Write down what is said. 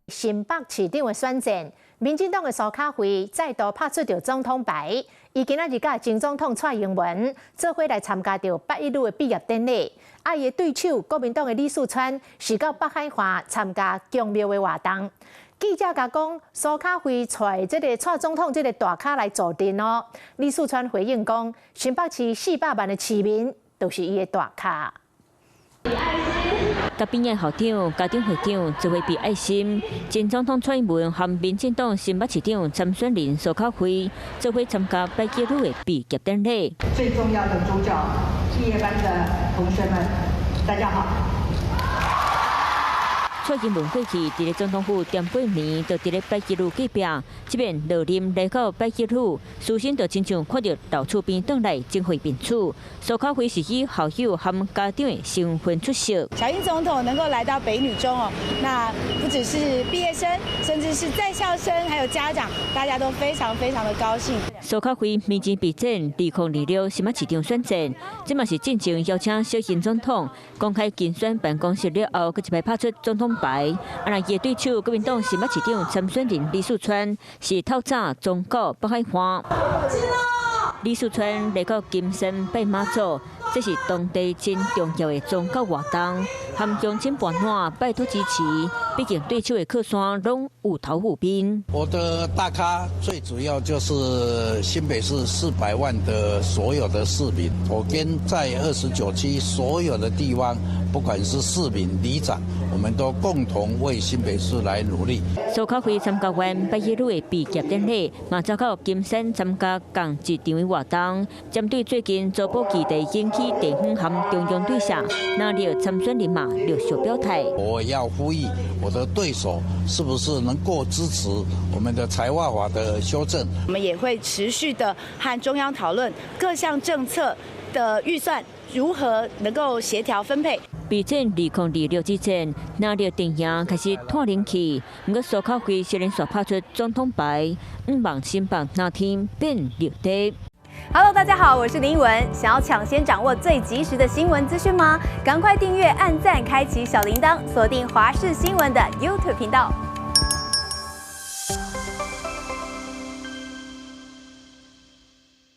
新北市長的選戰，民進黨的蘇卡慧再度拍出著總統牌，伊今仔日佮前總統蔡英文做伙來參加著八一女的畢業典禮。啊，伊的對手國民黨的李四川是到北海岸參加宮廟的活動。記者共講，蘇卡慧揣這个蔡總統這个大咖來助陣哦。李四川回應講，新北市400萬的市民都是伊的大咖。佮畢業校長、家長會長做伙比愛心，前總統蔡英文和民進黨新北市長參選人蘇巧慧做伙參加百吉女的畢業典禮。最重要的主角，畢業班的同學們，大家好。蔡英文過去佇咧總統府踮八年，就佇咧百吉女隔壁，這擺落任來到百吉女，事先就親像看著老厝邊轉來真會面子。蘇巧慧是以校友和家長的身份出席。小英總統能夠來到北女中哦，那不只是畢業生，甚至是在校生，還有家長，大家都非常非常的高興。蘇巧慧明年備戰2026新北市長選戰，這嘛是進前邀請小英總統公開競選辦公室了後，閣一擺拍出總統牌。啊，若伊的對手國民黨新北市長參選人李四川是透早終到北海岸。李四川來到金山拜媽祖，這是當地真重要的宗教活動，和鄉親伴拚拜託支持。畢竟對手的靠山攏有頭有面。我的大咖最主要就是新北市400萬的所有的市民，我跟在29區所有的地方，不管是市民、里長，我們都共同為新北市來努力。蘇巧慧參加完百吉女的畢業典禮，嘛走到金山參加仝一場的活動，針對最近租寶基地引起地方和中央對象，藍綠參選人嘛陸續表態。我要呼籲我的對手，是不是能夠支持我們的財劃法的修正？我們也會持續的和中央討論各項政策的預算如何能夠協調分配。備戰2026之戰，藍綠陣營開始嘆冷氣。毋過蘇巧慧雖然煞拍出總統牌，向望新北藍天變綠地。 Hello，大家好，我是林文。想要搶先掌握最及時的新聞資訊嗎？趕快訂閱、按讚、開啟小鈴鐺，鎖定華視新聞的 YouTube 頻道。